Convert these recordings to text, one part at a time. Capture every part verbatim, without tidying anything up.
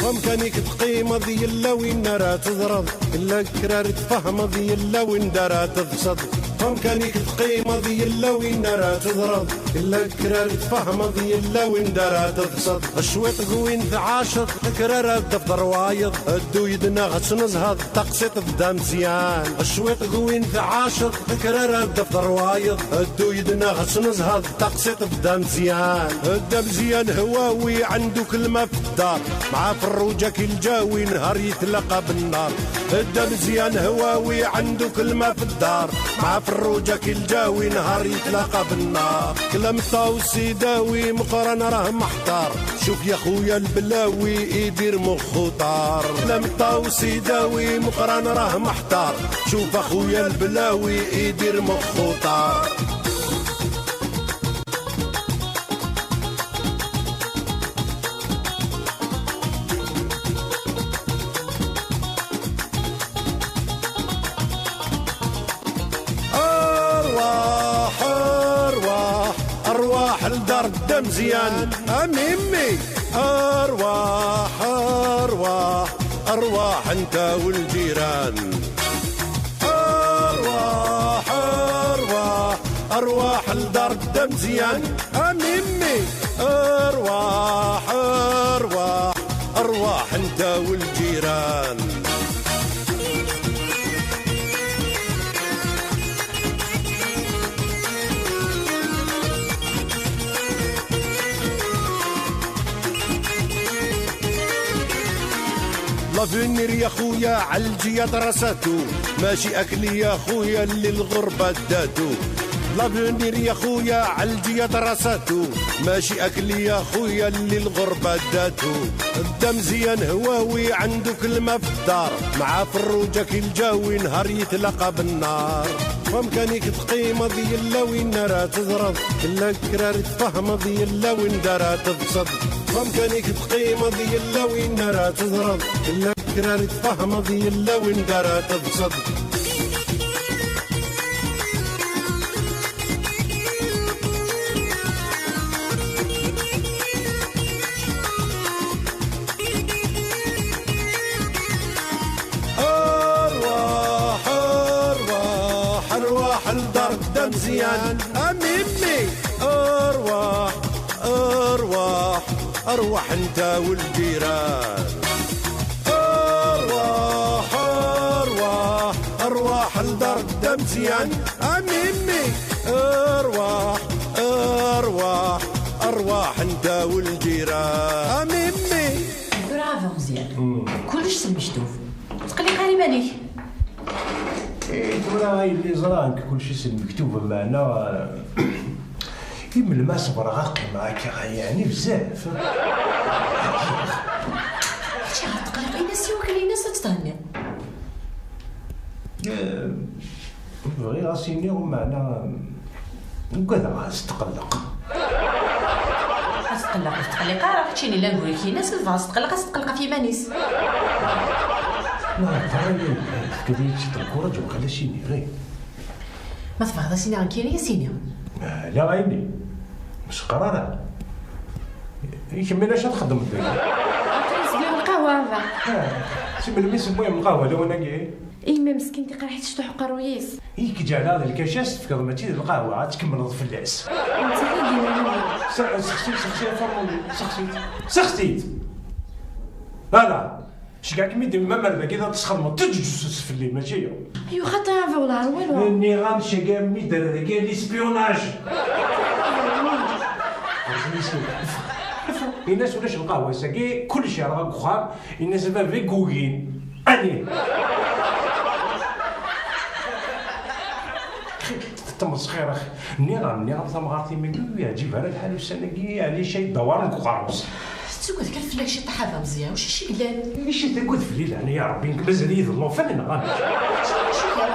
Amkan-ik teqqimeḍ yella win ara teẓreḍ, illa kra ara tfehmeḍ yella win d ara teḍseḍ. Amkan-ik teqqimeḍ yella win ara teẓreḍ, illa kra ara tfehmeḍ yella win d ara teḍseḍ. Cwiṭ g win tɛaceḍ, kra ara d-tafeḍ rwayeḍ, ddu yid-neɣ ad tnezheḍ, taqsiṭ d ameẓyan. Cwiṭ g win tɛaceḍ, kra ara d-tafeḍ rwayeḍ, ddu yid-neɣ ad tnezheḍ, taqsiṭ d ameẓyan. D ameẓyan hwawi, عنده كلمة في الدار، مع فروجة كي الجاوي نهار يتلاقى بالنار. د ameẓyan hwawi, عنده كلمة في الدار، مع فروجة كي الجاوي نهار يتلاقى بالنار. كلام طاوس يداوي، مقران راه محتار. شوف يا خويا البلاوي يدير مخ وطار. كلام طاوس يداوي، مقران راه محتار. شوف اخويا البلاوي يدير مخ وطار. ارواح، ارواح، ارواح لدار الدمزيان. اميمي، ارواح، ارواح، ارواح انت والجيران. ارواح، ارواح، ارواح لدار الدمزيان. اميمي، ارواح، ارواح، ارواح انت والجيران. لافونير يا خويا على الجياد راساتو، ماشي اكل يا خويا اللي الغربة داتو. لافونير يا خويا على الجياد راساتو، ماشي اكل يا خويا اللي الغربة داتو. الدمزيان هواوي عنده كلمة في الدار، مع فروجك الجاوي نهار يتلاقى بالنار. فمكانك تقيمض يلا وين راه تضرب، كلا كرار تفهمض يلا وين دارها تبصد. فمكانك تقيمض يلا وين راه تضرب، كلا كرار تفهمض يلا وين دارها تبصد. ارواح، ارواح، ارواح لدار الدمزيان. اميمي، ارواح، ارواح، ارواح انت والجيران. ارواح، ارواح، ارواح لدار الدمزيان. اميمي، ارواح، ارواح، ارواح انت والجيران. اميمي. Tura a Meẓyan. Kullec s lmektub. Tqelliq ara iman-ik. Eh, tura a yelli ẓran-k kullec s lmektub, meɛna, eh, i melmi ara ṣebreɣ ad qqimeɣ akka, yeɛni bezzaf. Kečč ad tqelliq, ini-as i wakken, ini-as ad thenniḍ. Eh, bɣiɣ ad s-iniɣ, meɛna, ugadeɣ ad s-tqelleq. Ad s-tqelleq, ur tettqelliq ara, keččini llan guri-k, ini-as ad tebɣa ad s-tqelleq, ad s-tqelleq ɣef yiman-is. Ma hḍer, tefkiḍ-iyi-d ciṭ lkuraǧ, waqila ad s-iniɣ, eh. Ma tebɣiḍ ad s-iniɣ nekkini, ad s-iniɣ. Ah, la, a yelli. Ur s-qqar ara. I kemmini acu ad txeddmeḍ dagi? Aql-i swiɣ lqahwa, baba. Ah, si melmi sewwayen lqahwa lawan-agi? I yemma meskint iqerḥ-itt cṭuḥ uqerruy-is. I k-ǧeɛleɣ d lkac, ad s-tefkeḍ mačči d lqahwa, ad tkemmleḍ fell-as. Netta i d-yennan. Se-, sexsi, sexsi afarmuli, sexsi-t. Sexsi-t! Ala! Ceggeɛ-kem-id, ma mer dagi ad tesxedmeḍ teǧǧuǧus fell-i, mačči? Ayu, xaṭi, a baba, ur ḍerru walu. Nniɣ-am, ceggeɛ-m-id ar dagi, l'espionnage. Ini-as ulac lqahwa ass-agi, kullec yerɣa deg uxxam, ini-as a baba i yugin. Ani? Tettmesxiṛ, ax. Nniɣ-am, nniɣ-am tamɣart-im-agi ur yeɛǧib ara lḥal ussan-agi, yeɛni cay dawaren deg uqerru-s. Tettugad kan fell-ak ciṭ a baba Meẓyan, wacu i c-, yellan? Acu tettagad fell-i, leɛnaya Ṛebbi, nekk mazal-iyi d llufan neɣ amek? Acu, acu kan?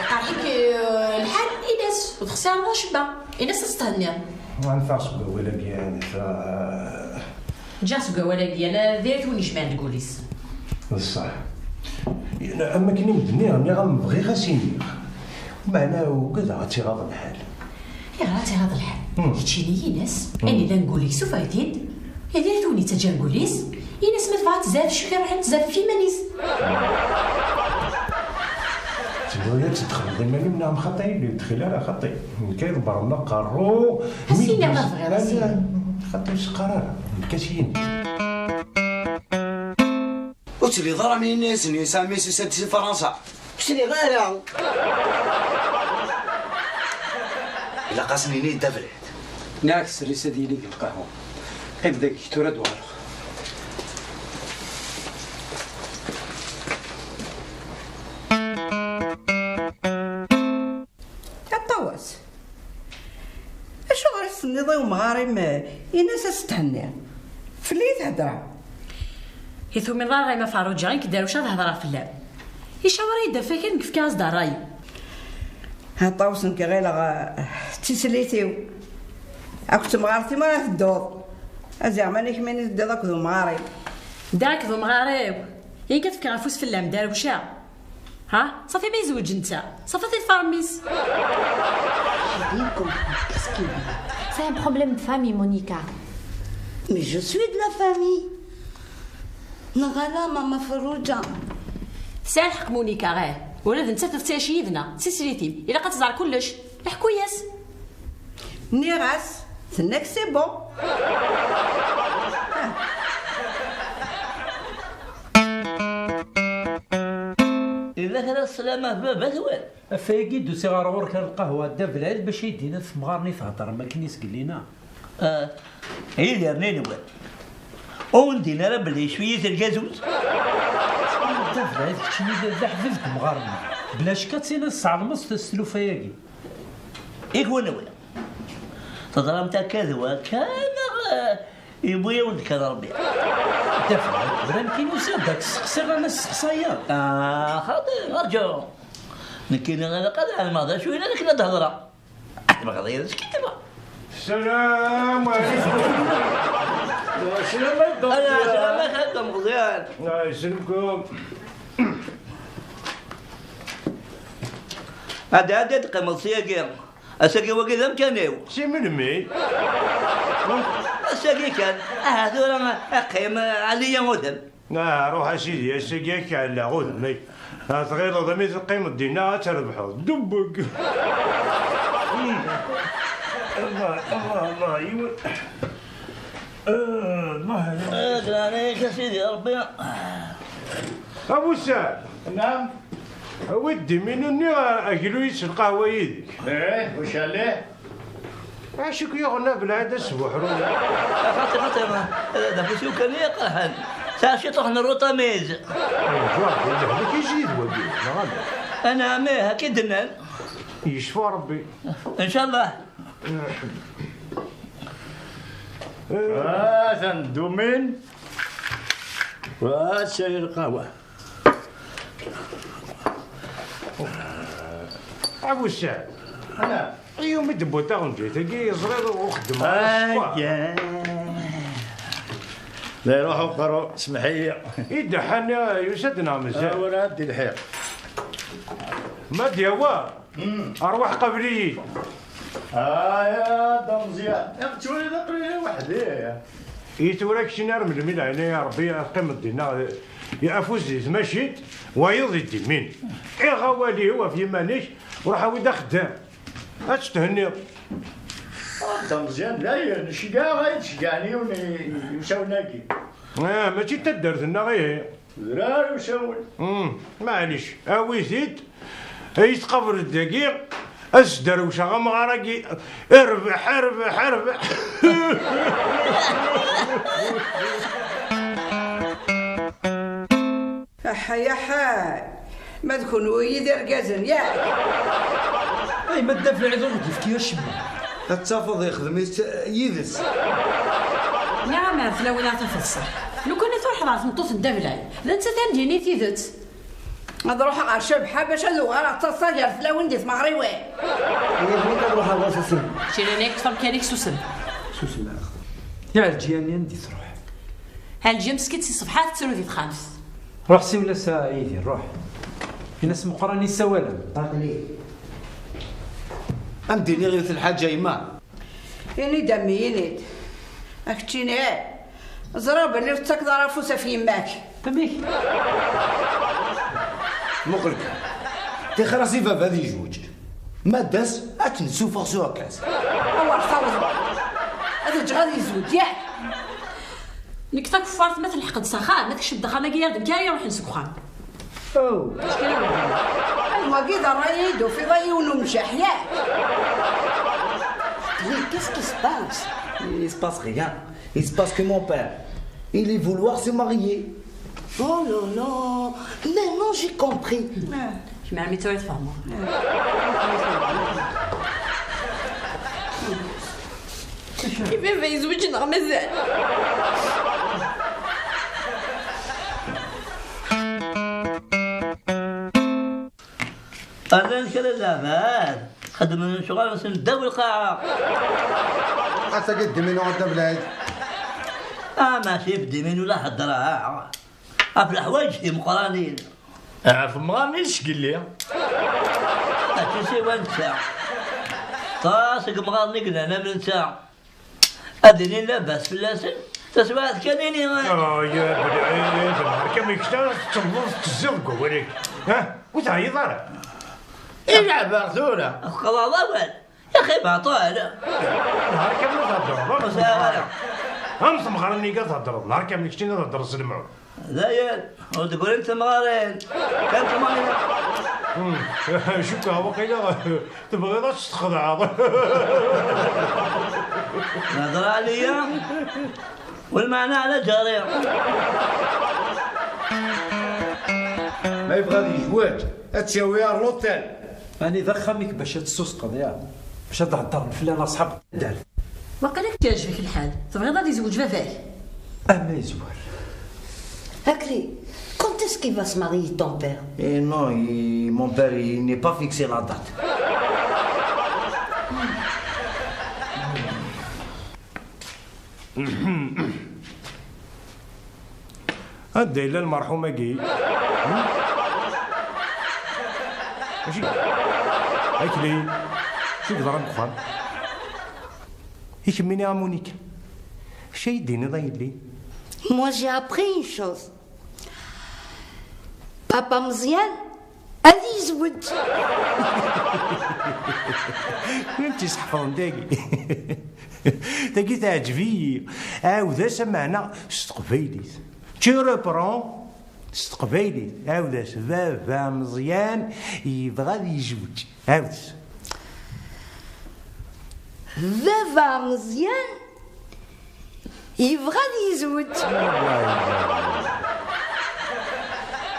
Iqerḥ-ik, eh, lḥal, ini-as, ur texṣireḍ acemma. Ini-as ad s-thenniḍ. Anef-aɣ seg wawal-agi, anef-aɣ. Ǧǧiɣ seg wawal-agi, ala diri-t win ijemɛen deg wul-is. D ṣṣeḥ. Am wakken i m-d-nniɣ, nniɣ-am bɣiɣ ad s-iniɣ. Meɛna ugadeɣ ad tt-iɣaḍ lḥal. Ayɣer ad tt-iɣaḍ lḥal? Hmm. Keččini ini-as, hmm, ayen yellan deg wul-ik sufeɣ-it-id, diri-t win yettaǧǧan deg wul-is, Ini-as ma tebɣa tzaf cwiya, ruḥ tzaf f iman-is. Tebɣiḍ ad tedxleḍ iman-im neɣ xaṭi? Ur yedxil ara xaṭi. Nekk ay ḍebbren aqerru. As-iniɣ ma tebɣiḍ, as-iniɣ. Xaṭi ur s-qqar ara. Nekk as-yini. Ur telliḍ ara mi yenna-yasen yesɛa mmi-s yusa-d si Fransa. Ur sliɣ ara. Ilaq-asen ini-d abrid. Nniɣ-ak sers-it ad yili deg lqahwa. Qqim dagi tura ad d-uɣaleɣ. A Ṭawes, acuɣer i s-tenniḍ i umɣar-im, eh, in-as a s-thenni? Fell-i i thedder? I tumineḍ ara ɣayma Ferruǧa, i k-derwceɣ ad hedreɣ fell-am. Icawer-iyi-d afakal, nekk fkiɣ-as-d ṛṛay. A Ṭawes, nekk ɣileɣ, eh, d tislit-iw. Akked temɣart-im ara tedduḍ. A ziɣ mani kemmini teddiḍ akked umɣar-im. Ddiɣ akked umɣar-iw. Yak ad fkeɣ afus fell-am, derwceɣ. Ha? Safi ma yezweǧ netta, safi ad t-iḍfer mmi-s. Chérie, comprends, qu'est-ce qu'il veut? C'est un problème de famille, Monica. Mais je suis de la famille. Neɣ ala, Mama Ferruǧa? Tesɛa lḥeqq Monica, ih. Ula d nettat ur tettɛic yid-neɣ, d tislit-im. Ilaq ad tẓer kullec. Iḥku-yas. Nniɣ-as, tenna-k c'est bon. Yella kra sslam ɣef baba-twen? Ɣef wayagi i d-usiɣ ɣer ɣur-k ar lqahwa a Dda Belɛid bac ad yi-d-tiniḍ temɣar-nni theddrem akken i zgellin-a. Ah, Yidir, nini-wen? Ur wen-d-nnin ara belli yecfi-yi s lgazuz? A Dda Belɛid, keččini d, d aḥbib n temɣar-nni. Bla ccek ad tiniḍ tseɛlmeḍ s tlufa-agi. I kunwi? Teẓram-t akka d wakka, neɣ, eh, yewwi-yawen-d kan Rebbi? Dafeɛ, bran kan usiɣ-d ad k-sseqsiɣ, ala sseqsayeɣ. Ah, xaṭi, rǧu. Nekkini ilaq ad ɛelmeɣ d acu yellan akken ad d-hedreɣ. Ad tebɣeḍ yid-s kitba. Salam alaikum. Salam alaikum. Ala, salam alaikum, Meẓyan. Ah, yesselmkom. Ad, ad teqqimeḍ syagi. Ass-agi wagi d amkan-iw. Si melmi? Ass-agi kan. Aha, tura qqim, ɛli-ya udem. Ah, ruḥ a sidi, ass-agi ad k-ɛelleɣ udem-ik. Ah, tɣileḍ mi teqqimeḍ dinna ad trebḥeḍ. Dubbeg! Allah, Allah, Allah, yiwen. Ah, Allah, Allah. Eh, d leɛnaya-k a sidi Rebbi. A Musa! Naam. Awi-d iminu-nni, aglu-yi s lqahwa yid-k. Eh, ucalleh. Acu k-yuɣen a Belɛid asbuḥru? Xaṭi, xaṭi, d afus-iw kan i iqerḥen. Sɛiɣ ciṭuḥ n rruṭamiz. Aywa, d lehlak i jid wagi, neɣ ala? Anɛam, ih, akka i d-nnan. Yecfa Rebbi. Ncallah. Atan ddumin. Wa, sɛiɣ lqahwa. Abu Sɛid. Ana. Yumi d-tewwiḍ taɣenǧayt-agi, yeẓriḍ ur xeddmeɣ ara sskeṛ. Ayya. La iruḥ uqerru, semmeḥ-iyi. I ddeḥḥan yusa-d neɣ mazal? Ah, werɛad d-ilḥiq. Ma d-yawa, arwaḥ qabel-iyi. Aya, d ameẓyan. Yak ttwaliḍ aql-iyi weḥd-i. I tura keččini ar melmi leɛnaya Rebbi ad teqqimeḍ dinna, afus di tmacint, wayeḍ di ddimmin. Iɣ awal-iw ɣef yiman-ik, ruḥ awi-d axeddam. Ad tethenniḍ. Ah, d ameẓyan dayen, ceggeɛ ay d-ceggɛen yiwen i, i usawen-agi. Ah, mačči d taddart-nneɣ ihi. Drar usawen. Hmm, maɛlic, awi-t-id, ay tqabel-d dagi, ad sderwceɣ amɣar-agi. Irbeḥ, irbeḥ, irbeḥ. Aḥay, aḥay, ma d kunwi i d irgazen, yak? Ay, ma Dda Belɛid ur d-yefki acemma. Ad tafeḍ ixdem-itt yid-s. Nniɣ-am ar tlawin ad tafeḍ ṣṣeḥ. Lukan i truḥeḍ ɣer tmeṭṭut n Dda Belɛid, d nettat ara d-yini tidet. Ad ruḥeɣ ɣer Cabḥa bac ad uɣaleɣ d taḍsa gar tlawin di tmeɣriwin. Ini-ak nekk ad ruḥeɣ ɣer Susem. Keččini nekk ṭṭfeɣ kan-ik susem. Susem ara xedmeɣ. Iɛelǧiya-nni anda i tṛuḥ? Ɛelǧiya meskint si ṣṣbeḥ tettru di texxamt. Ruḥ siwel-as a Yidir, ruḥ. Ini-as Meqqran i ssawalen. Aql-i. Ad m-d-iniɣ yiwet n lḥaǧa, yemma. Ini-d a mmi, ini-d. A keččini, eh, Ẓriɣ belli ur tettakeḍ ara afus ɣef yemma-k. Amek? Muqel kan. Tixer-as i baba ad yezweǧ. Ma d-as, ad tt-nessufeɣ s uɛekkaz. Awer tawḍeḍ. Ad ǧǧeɣ ad yezweǧ, yak? Nekk takeffart ma telḥeq-d s axxam, ma tekcem-d axxam-agi, ar d nekk ara iruḥen seg uxxam. Oh. Acu kan ara d-iniɣ? Ay, wagi d ṛṛay i d-tufiḍ a yiwen umjaḥ, yak? Mais qu'est-ce qui se passe? Il se passe rien. Il se passe que mon père, il est vouloir se marier. Oh là là, maintenant j'ai compris. Ah. Kemm ɛemmi tura tfehmeḍ. I baba yezweǧ neɣ mazal? Rran kra zeɛma xeddmen lecɣal-nsen ddaw lqaɛa. Ass-agi ddem-inu a Dda Belɛid. Ah, mačči bdim-inu la heddreɣ. Ɣef leḥwayeǧ timeqqranin. Ɣef temɣarin i d-tcegli. Mačči siwa netta. Ṭas n yemɣaren i yellan am netta. Ad inin labas fell-asen, taswiɛt kan ini. Oh, ya Belɛid, nheṛ kan mi kečč ara tettewḍeḍ tezziḍ deg wawal-ik. Ha? Ur teɛyiḍ ara? I leɛbeɣ tura. Tqeḍɛeḍ awal. Yaxi baṭel. Nheṛ kan ma theddreḍ, am temɣer. Am temɣer-nni i theddreḍ, nheṛ kan mi keččini theddreḍ s lemɛun. Dayen, ur d-ggrint temɣarin. Kan temɣarin. Hmm. Cukkeɣ waqila tebɣiḍ ad tt-txedɛeḍ. Lhedra ɛliya, walmeɛna ɛla ǧari. Ma yebɣa ad yezweǧ, ad tt-yawi ar l'hôtel. Ani d axxam-ik bac ad tessusqeḍ, ya, bac ad d-heddren fell-aneɣ ṣṣḥab n taddart. Waqila ad k-yeɛjeb-ik lḥal. Tebɣiḍ ad yezweǧ baba-k? Ama yezwar. Akli, quand est-ce qu'il va se marier ton père? Eh non, il- mon père, il n'est pas fixé la date. Anda yella lmerḥum-agi? Acu? Akli, acu yeḍran deg uxxam? I kemmini a Monica, acu ay d-tiniḍ a yelli? Moi, j'ai appris une chose. Papa Meẓyan ad yezweǧ. Win tt-iseḥfḍen tagi? Tagi teɛǧeb-iyi. Ɛawed-as ameɛna s teqbaylit. Tu reprends s teqbaylit. Ɛawed-as, baba Meẓyan yebɣa ad yezweǧ. Ɛawed-as. Baba Meẓyan yebɣa ad yezweǧ.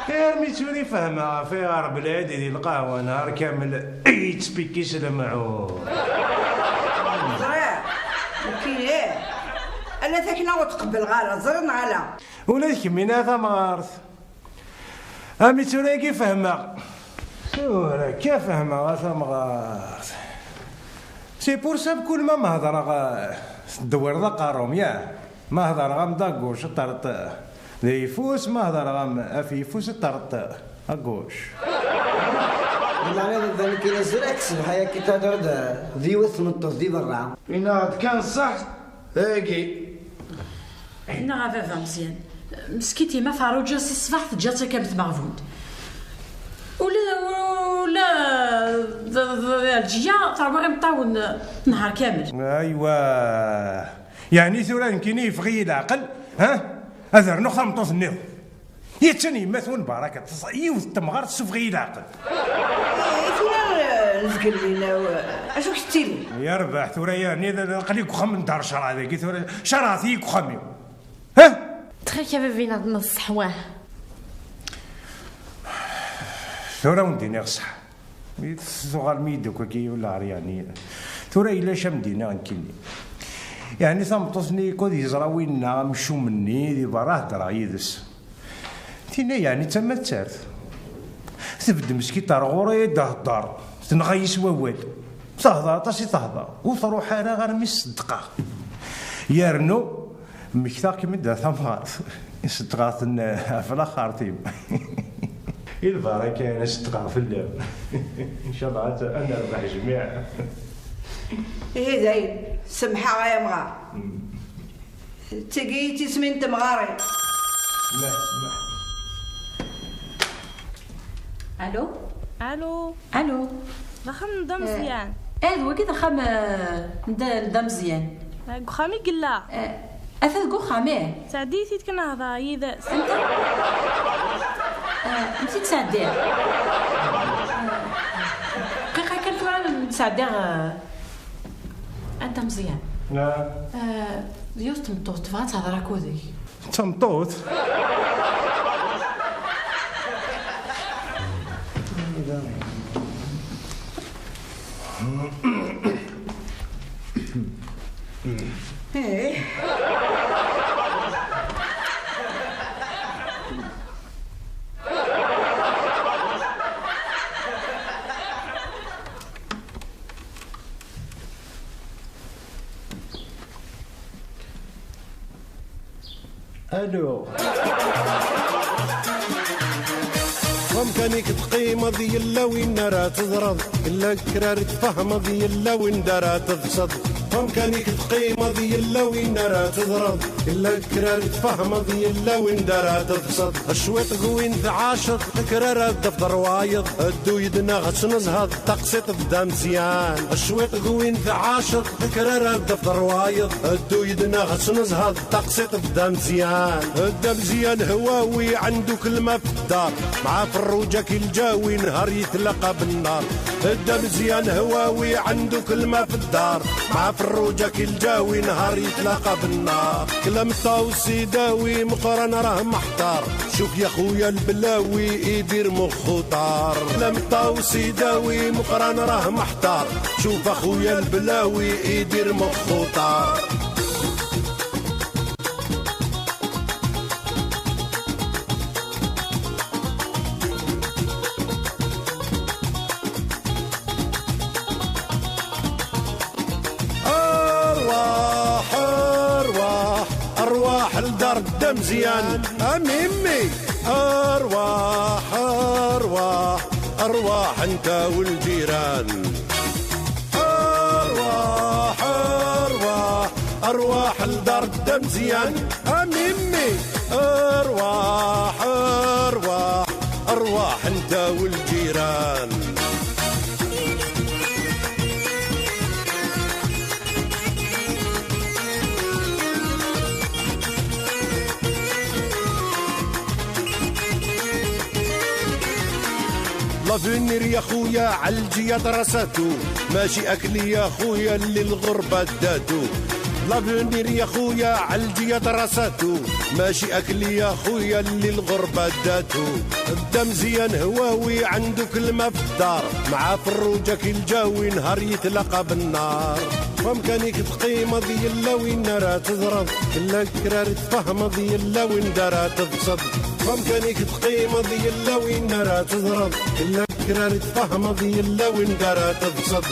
Armi tura i fehmeɣ ɣef ayɣer Belɛid di lqahwa nhar kamel i yettpikki s lemɛun. Ẓriɣ, nekkini, ala takna ur tqebbleɣ ara, ẓriɣ neɣ ala? Ula d kemmini a tamɣart. Ami tura-agi fehmeɣ. Tura akka fehmeɣ a tamɣart. C'est pour ça, kul ma ma hedreɣ, eh, tedwireḍ aqerru-m, ya? Ma hedreɣ-am-d à gauche, ad terreḍ, eh, d ayeffus, ma hedreɣ-am ɣef yeffus, ad terreḍ, eh, à gauche. Di leɛnaya d nekk i nezreɛ, ssbeḥ-agi thedreḍ, eh, d yiwet tmeṭṭut di berra. Yenna-d kan ṣṣeḥ, dagi. Neɣ a baba Meẓyan, meskint yemma Ferruǧa si ṣṣbeḥ teǧǧa-tt akka am tmeɣbunt. Ula, ula d, d, d Ɛelǧiya terwa imeṭṭawen nehar kamel. Aywa, yeɛni tura nekkini yeffeɣ-iyi leɛqel, ha? Ad rnuɣ tameṭṭut-nniḍen. Yettan yemma-twen Baraka, teẓ-, yiwet n temɣart tessufeɣ-iyi leɛqel. I tura, eh, nezgel dinna, eh, acu k-tettili? Yerbeḥ, tura yeɛni d, d, aql-i deg uxxam n Dar Ccṛeɛ dagi, tura cerɛet-iyi deg uxxam-iw. Ha? Ttxil-k a baba, ini-d ṣṣeḥ, wah. Tura wen-d-iniɣ ṣṣeḥ. Mi tuɣalem-iyi-d akk-agi ula ɣer yeɛni. Tura yella acu am d-iniɣ nekkini. Yeɛni tameṭṭut-nni yakk ad yeẓra winna amcum-nni di berra heddreɣ yid-s. Tinna yeɛni d tamattart. Tbedd meskint ar ɣur-i ad d-thedder. Tenɣa-yi s wawal. Tehder aṭas i tehder. Ur truḥ ara armi s-ṣeddqeɣ. Yernu Mmektaɣ-kem-id a tamɣart. Ṣeddqeɣ-ten ɣef laxert-im. I lbaraka ara ṣeddqeɣ fell-am. Ncallah ad, ad nerbeḥ jmiɛ. Ihi dayen, semḥeɣ ay amɣar. Mm. D tagi i d tismin n temɣarin. Allo? Allo? Allo? D axxam n Dda Meẓyan. Eh, eh, d wagi d axxam, eh, n Dda, n Dda Meẓyan. Eh, deg uxxam i yella. Eh, ata deg uxxam, ih. Sɛeddi-yi-t-id kan ad hedreɣ yid-s. Anta? Eh, amek i d-sɛeddiɣ? Eh, dqiqa kan tura ad d-sɛeddiɣ, eh, a Dda Meẓyan. Naɛam. Eh, d yiwet n tmeṭṭut tebɣa ad tehder akked-k. D tameṭṭut? Eh. Allo. Wamkan-ik teqqimeḍ, yella win ara teẓreḍ, yella kra ara tfehmeḍ, yella win d ara teḍseḍ. Wamkan-ik teqqimeḍ, yella win ara teẓreḍ, yella kra ara tfehmeḍ, yella win d ara teḍseḍ. Cwiṭ deg win tɛaceḍ, kra ara d-tafeḍ rwayeḍ, ddu yid-neɣ ad tnezheḍ, taqsiṭ d Dda Meẓyan. Cwiṭ deg win tɛaceḍ, kra ara d-tafeḍ rwayeḍ, ddu yid-neɣ ad tnezheḍ, taqsiṭ d Dda Meẓyan. Dda Meẓyan هواوي عنده كلمة في الدار، مع فروجك الجاوي نهار يتلاقى بالنار. Dda Meẓyan هواوي عنده كلمة في الدار، مع فروجك الجاوي نهار يتلاقى بالنار. كلام الطاوس يداوي، مقران راه محتار، شوف يا خويا البلاوي يدير مخ وطار. كلام الطاوس يداوي، مقران راه محتار، شوف اخويا البلاوي يدير مخ وطار. أرواح، أرواح، أرواح لدار الدمزيان. أميمي، أرواح، أرواح، أرواح أنت والجيران. أرواح، أرواح، أرواح لدار الدمزيان. أميمي، أرواح، أرواح، أرواح أنت والجيران. لافونير يا خويا على الجياد راساتو، ماشي أكل يا خويا اللي الغربة داتو. لافونير يا خويا على الجياد راساتو، ماشي أكل يا خويا اللي الغربة داتو. بدا مزيان هواوي عندو كلمة في الدار، مع فروجك الجاوي نهار يتلاقى بالنار. فمكانيك تقيمض يلا وين راه تضرب، إلا كرار تفهمض يلا وين دارها تبصد. فمكانيك تقيمض يلا وين راه تضرب، إلا كرار تفهمض يلا وين دارها تبصد.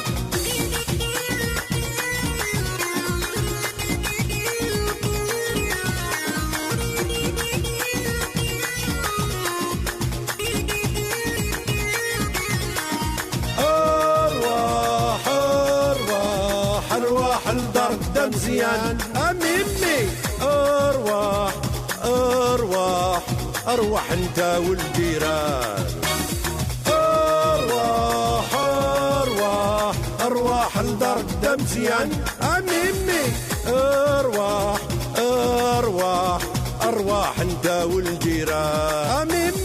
أرواح، أرواح، أرواح لدار الدمزيان. أميمي، أرواح، أرواح، أرواح أنت والجيران. أرواح، أرواح، أرواح لدار الدمزيان. أميمي، أرواح، أرواح، أرواح أنت والجيران. أميمي.